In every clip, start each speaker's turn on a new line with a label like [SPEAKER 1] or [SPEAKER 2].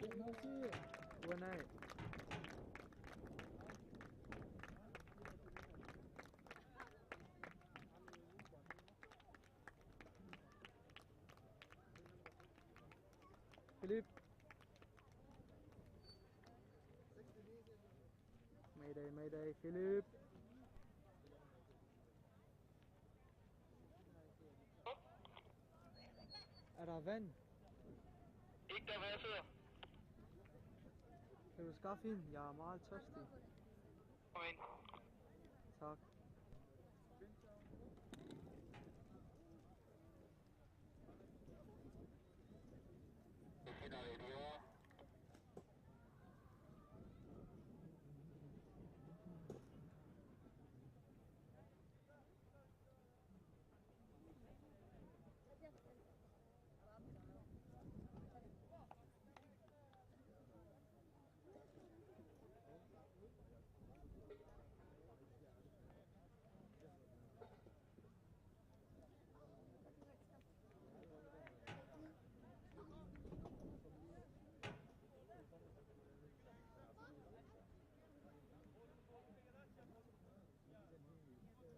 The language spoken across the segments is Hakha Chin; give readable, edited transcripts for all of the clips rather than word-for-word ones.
[SPEAKER 1] Piak hna usih.
[SPEAKER 2] Uan ai. Philip. Mayday, mayday, Philip. Er der vand?
[SPEAKER 3] Ikke der, hvor jeg sidder.
[SPEAKER 2] Kan du skaffe en? Jeg er meget tørstig.
[SPEAKER 3] Kom ind.
[SPEAKER 2] Tak.
[SPEAKER 3] Det finder vi lige over.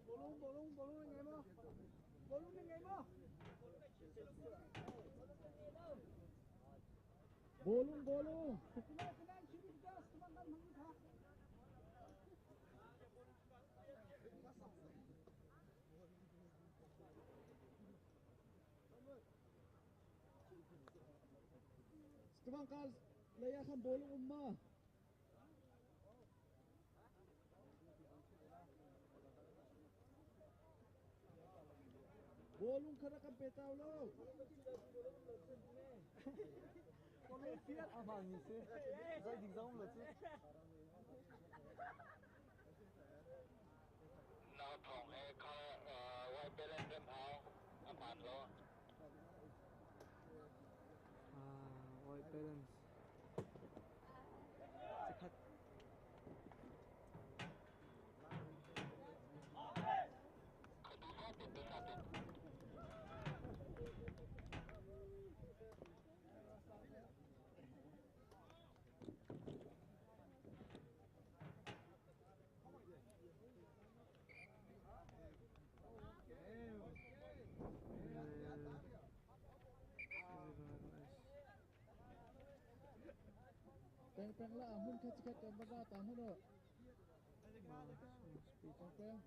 [SPEAKER 1] Bawlung, bawlung, bawlung na ngei maw? Bawlung na ngei maw? Bawlung, bawlung. Stumang kal lei ah khan bawlung um ma? Bawlung kha rak kan pe tau lo.
[SPEAKER 2] A hmaan mi si. Zei ding zong lo cu.
[SPEAKER 3] Nau thawng he kha white balance rem hau a hmaan lo.
[SPEAKER 2] Ah, white balance. Zakhat.
[SPEAKER 1] Peng peng la hmun khat khat kan va ta hmun o. Peng peng.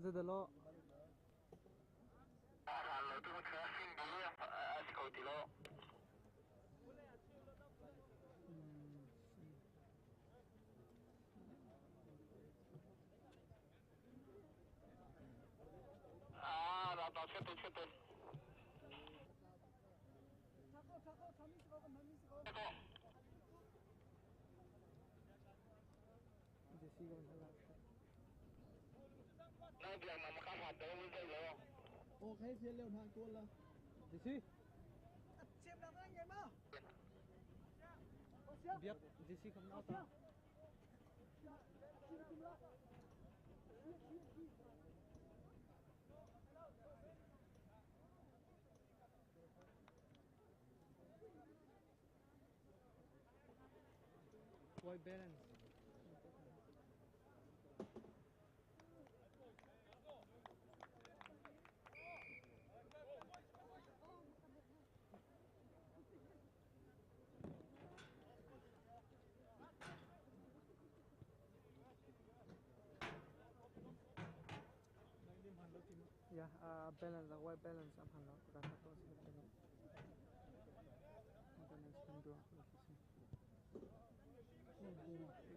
[SPEAKER 2] Zeidah lawh?
[SPEAKER 3] Hlan lo tu kha sin di a si ko ti lo. Ah, ra ta che te che te. Nai biang ma ma ka hlat do mun dai lo.
[SPEAKER 1] Ok, phian leo hnan kawl la.
[SPEAKER 2] Disi. Biak disi kham na ta. White balance. Yeah, balance, white balance am han lo. Ka ta to si ka lo. Balance kan do ko si.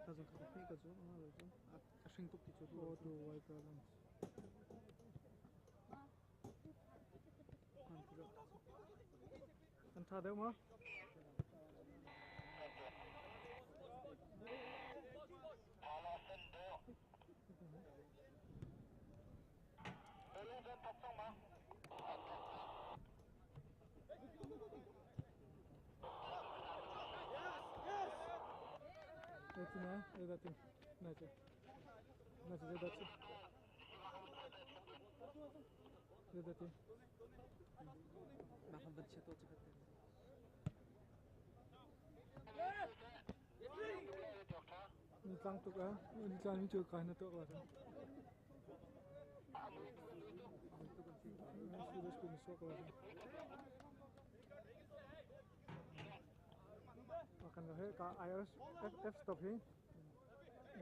[SPEAKER 2] Ka zo ka ka zo ma lo zo. A hring tuk ti chu do to white balance. An tha deuh ma? Zeitin zeidah na ci na ci zeidah ci zeidah ti
[SPEAKER 1] Mah kan van chia to ci khat te.
[SPEAKER 2] Ni tlang tuk a ni tlang mi cu kai na tuak la ka. Kan he ka iOS F F stop hi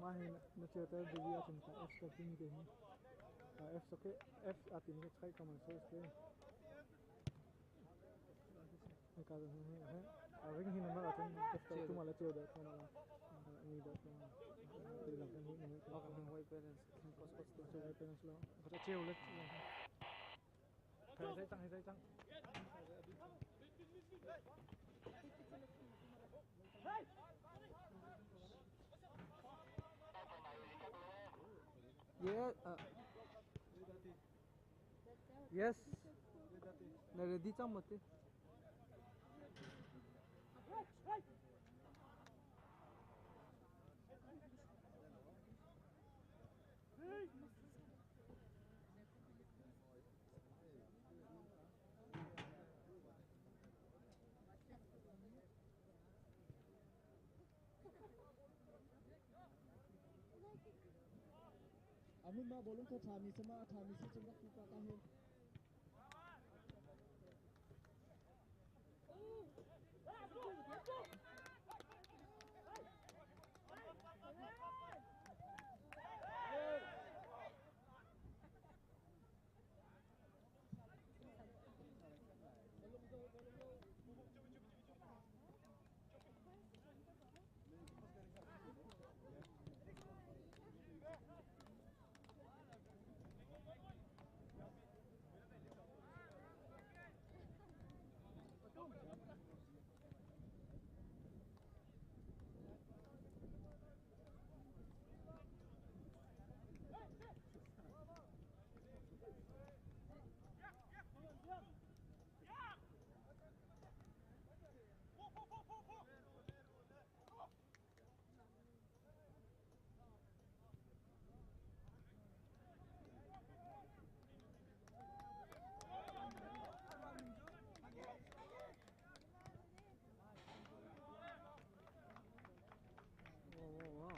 [SPEAKER 2] mah hi na chia ter duvi ahcun ka F stop timi te hi ka F stop hi F a timi hi chai common source te ka he a ring hi na ahcun F stop tu ma la cheu dah tu ma la ni dah tu ma ti lam kan hi ni
[SPEAKER 1] Mah kan white balance khin kos kos tu.
[SPEAKER 2] Cu white balance lo ka cheu le thai zai cang zai cang.
[SPEAKER 1] Yeah, yes. Na ready cang maw ti?
[SPEAKER 4] Amun ma bolong ko thami sama thami si chung rak pa ta hen. Wow, wow, wow.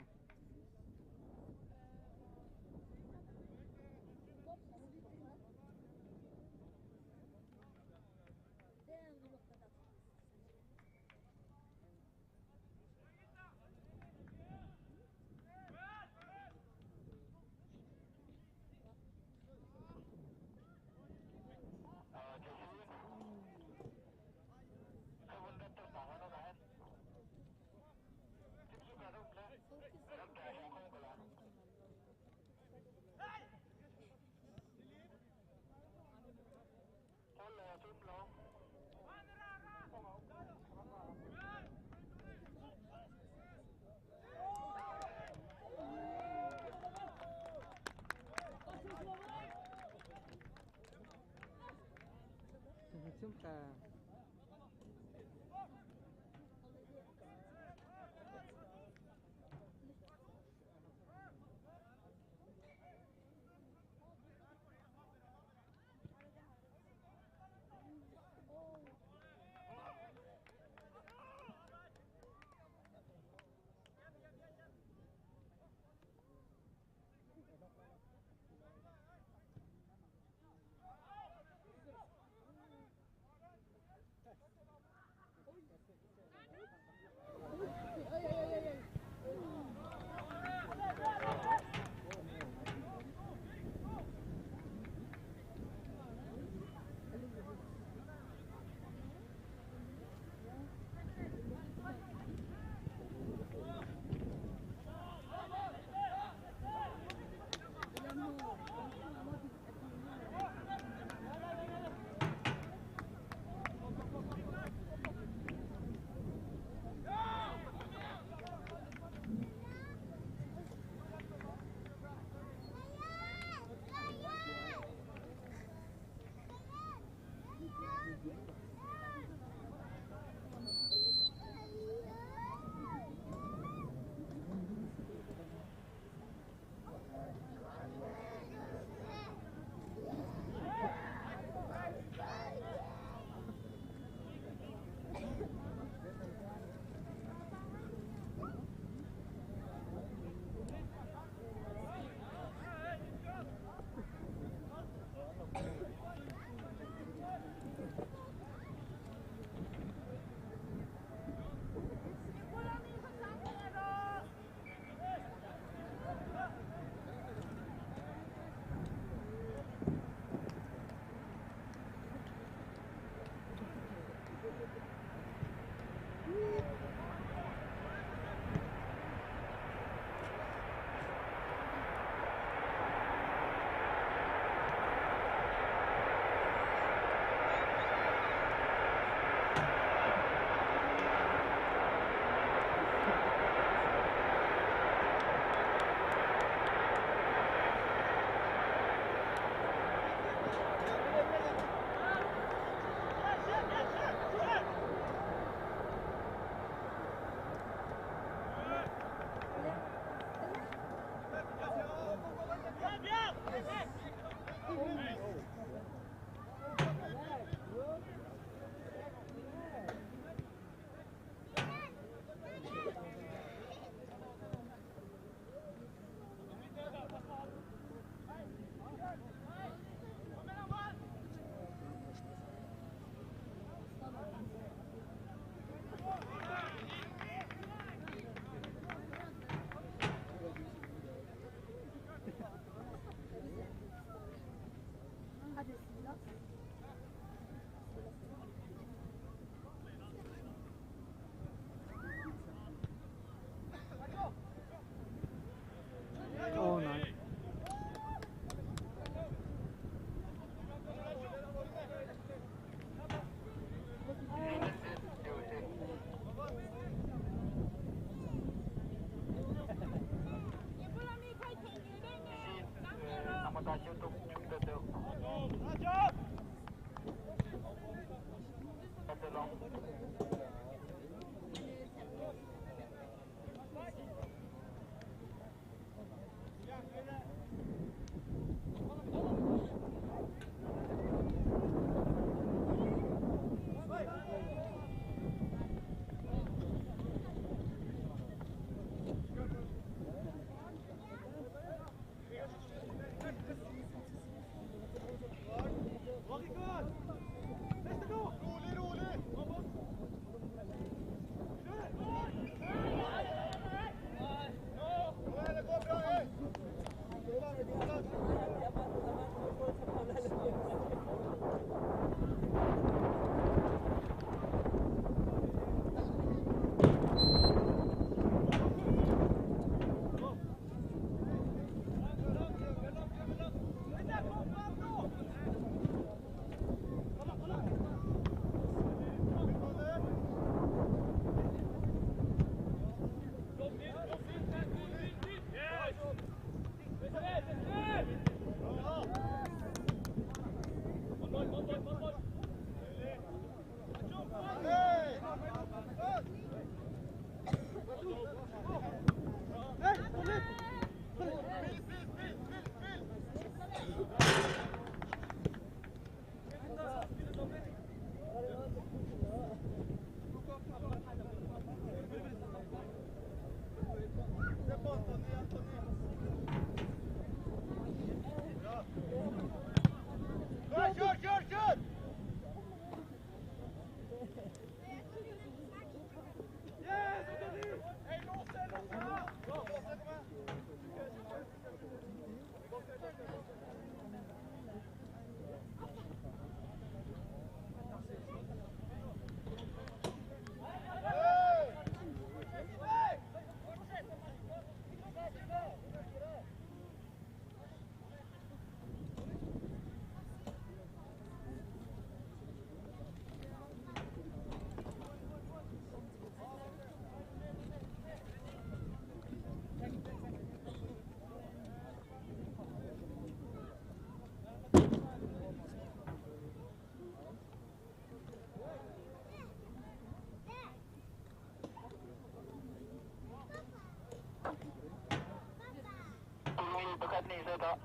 [SPEAKER 4] Chúng ta
[SPEAKER 3] Pakhat nih zeidah?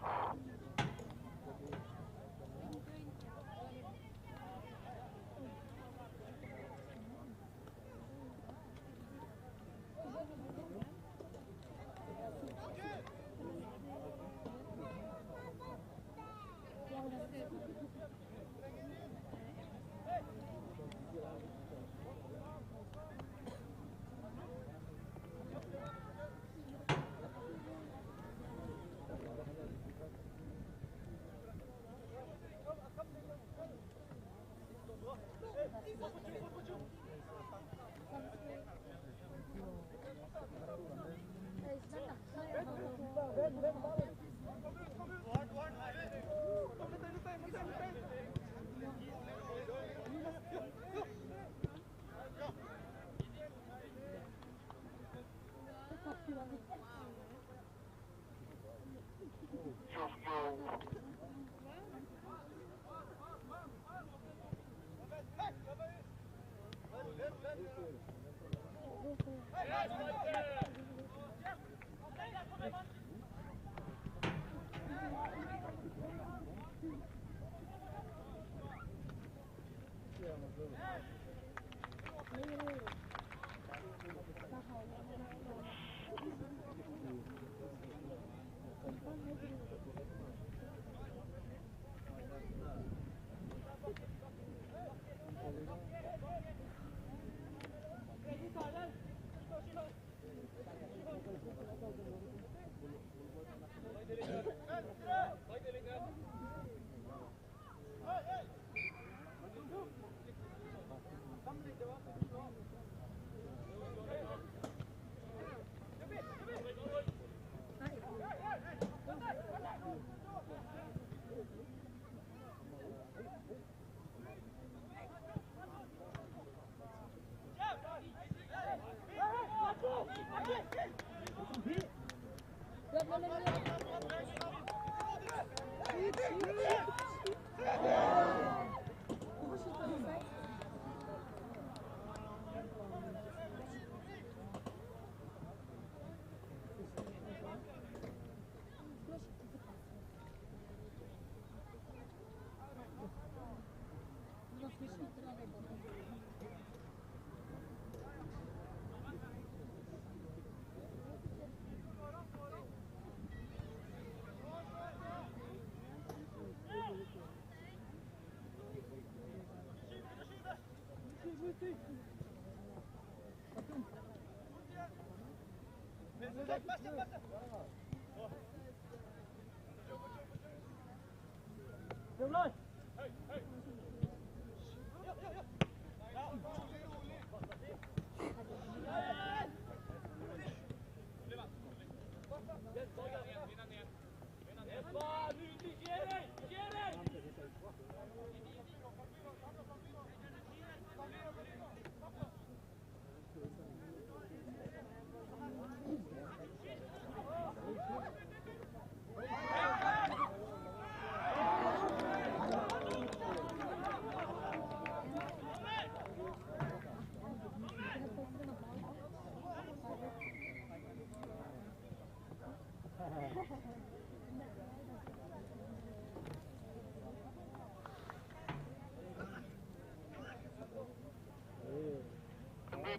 [SPEAKER 3] เ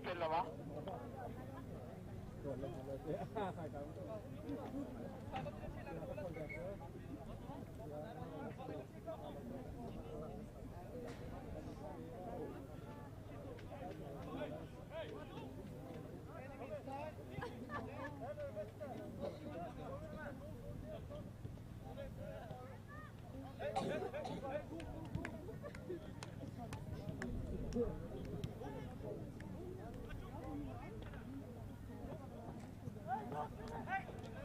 [SPEAKER 3] ป็นหรอวะ
[SPEAKER 1] Hey!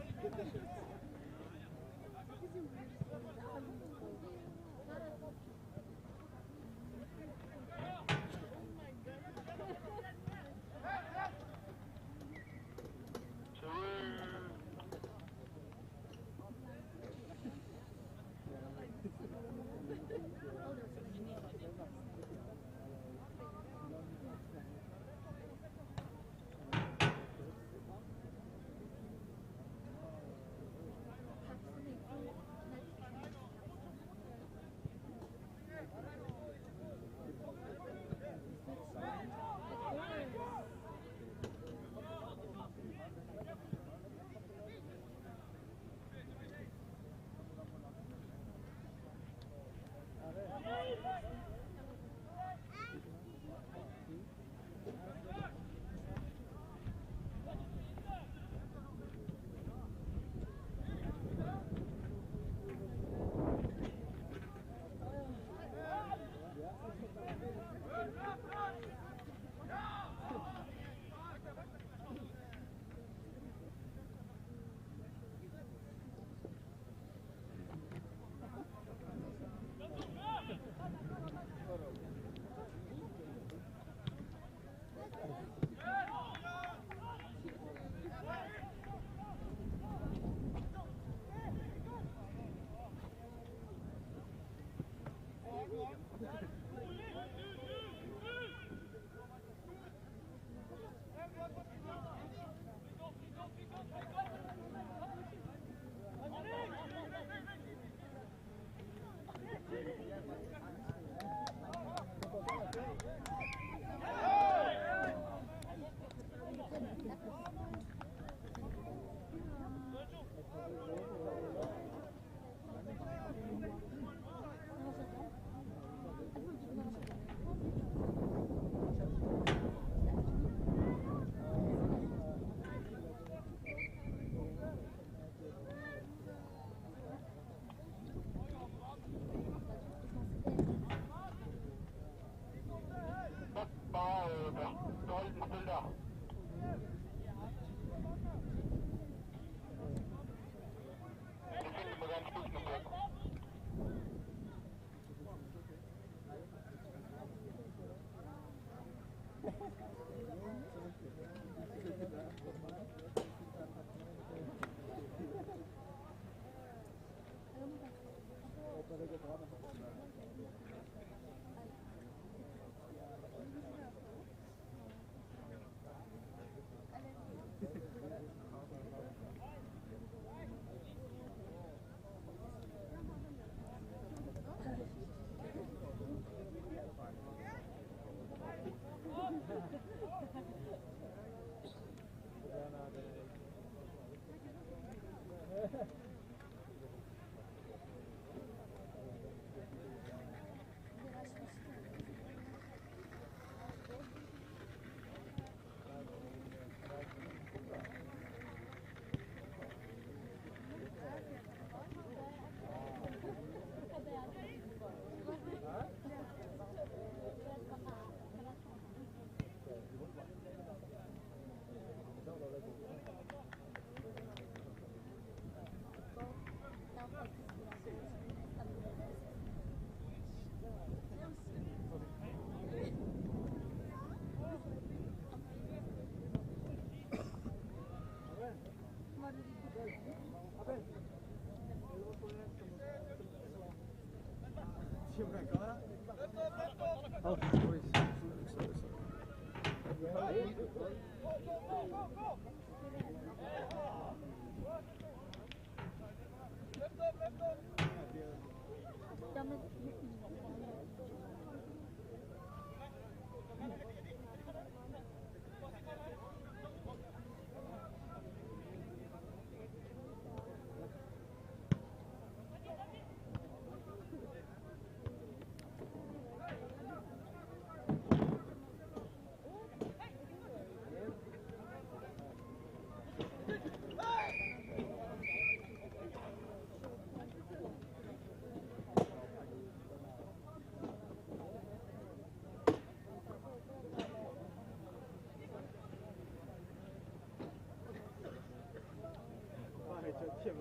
[SPEAKER 3] Drikke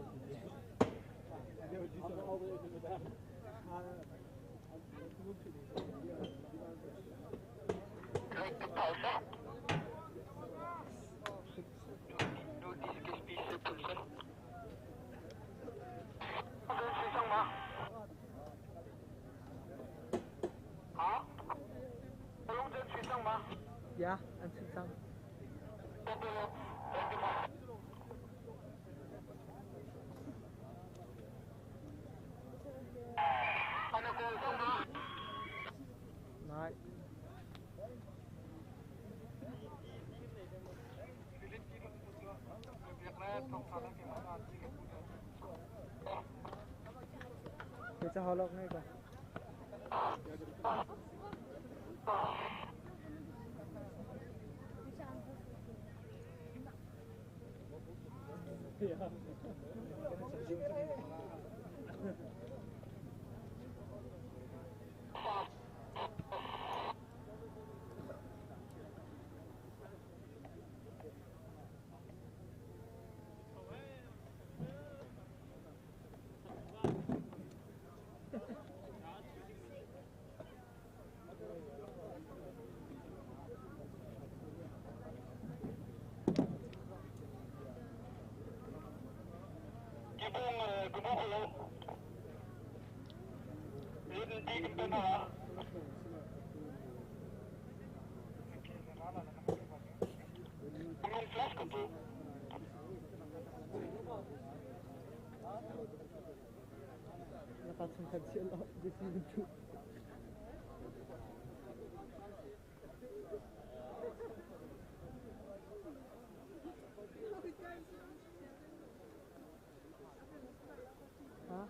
[SPEAKER 3] pause. Nu de skal spise pølse. 好，龙争取胜吗？
[SPEAKER 2] Ya, an sungh cang. Nai. Thế cho họ lọc ngay cả. Na ka chung khat chiah lo, biasi bantuk. Ha?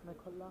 [SPEAKER 2] Na kholh la.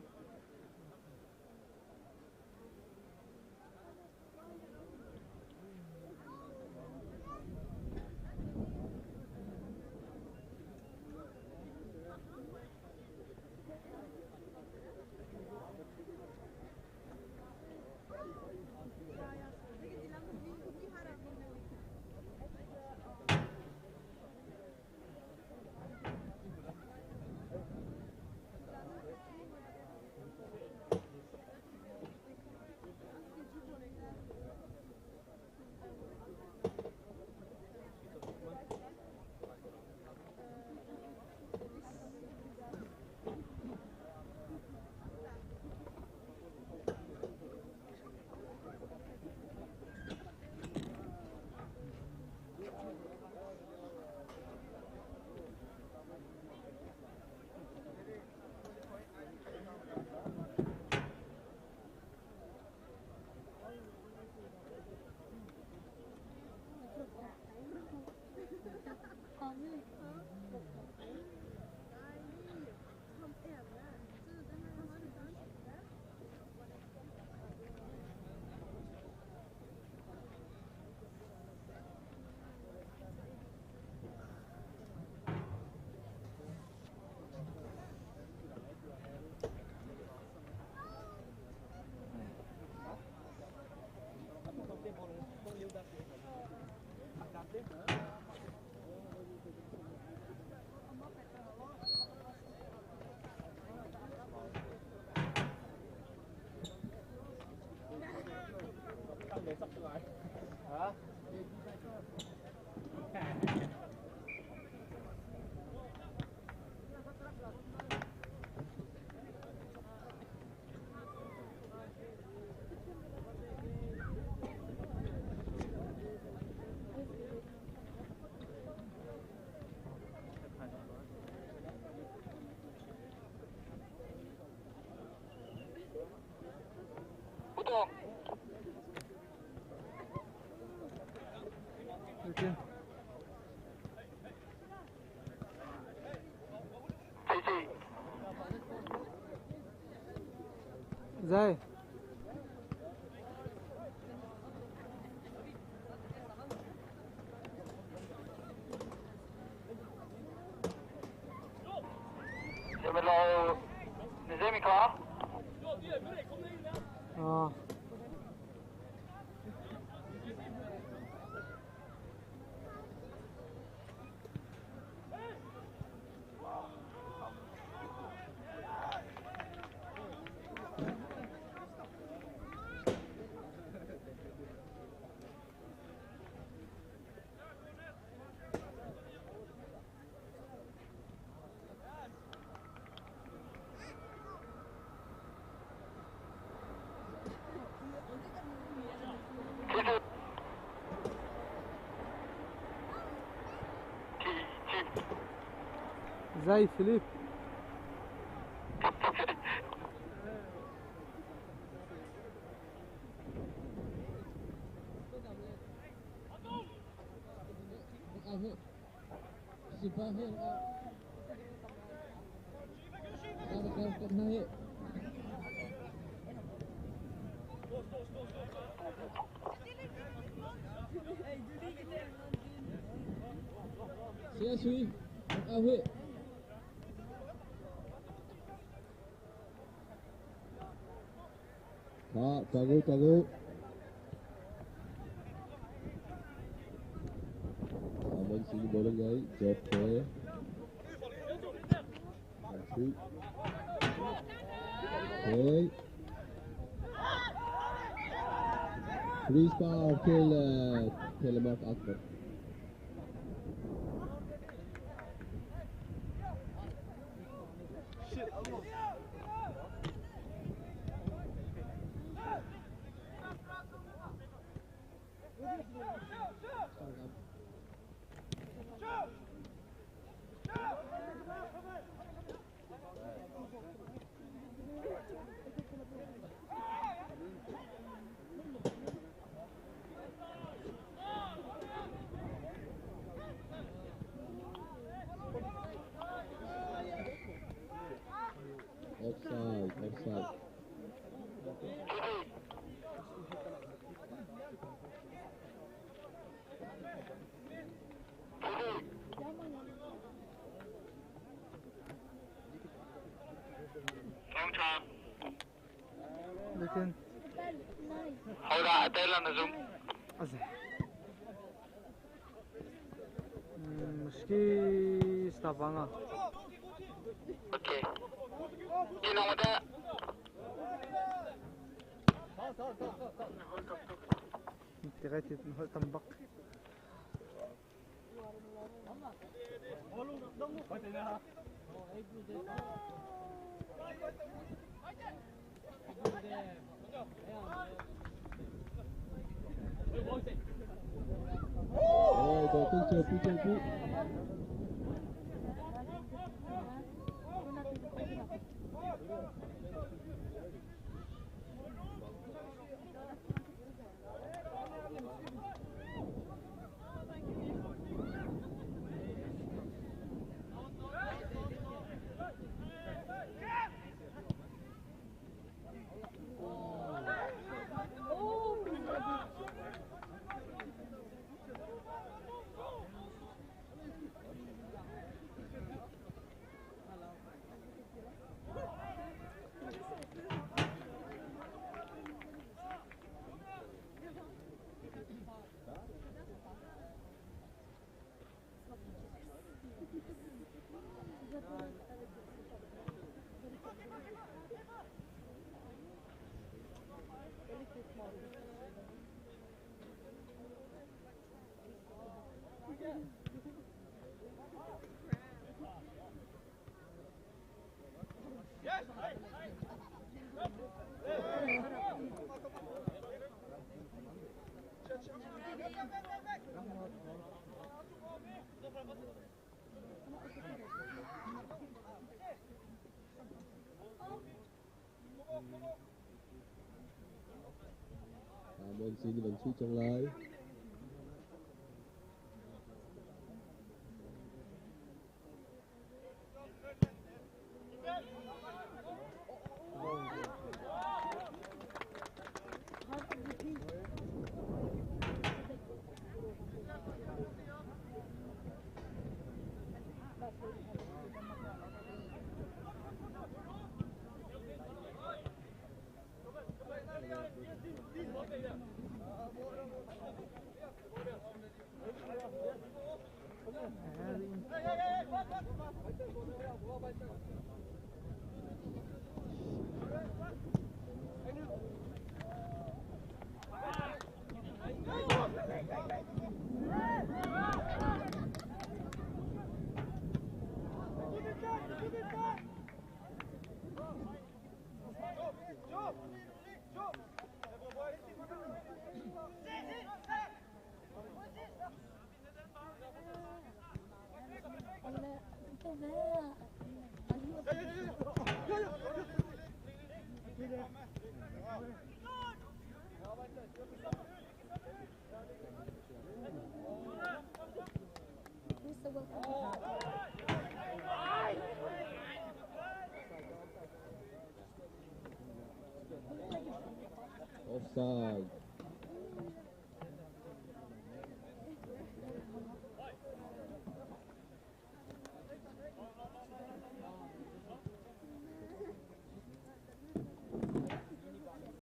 [SPEAKER 2] 再见。Zai.
[SPEAKER 3] Jeg vil lave Nizami klar.
[SPEAKER 2] Ah. Zai Filip.
[SPEAKER 4] 好，加油加油！我们是无论个做皮，水，皮，frispark till Telemark Akbar. Offside, offside.
[SPEAKER 2] Lekin
[SPEAKER 3] Hoda atelan zum.
[SPEAKER 2] Aze. Måske Stavanger.
[SPEAKER 3] Okay. Inong da.
[SPEAKER 2] Det er rigtigt, den holdt dem bak.
[SPEAKER 4] 哎，对，跟着不进步。 啊，门线运输中来。Offside.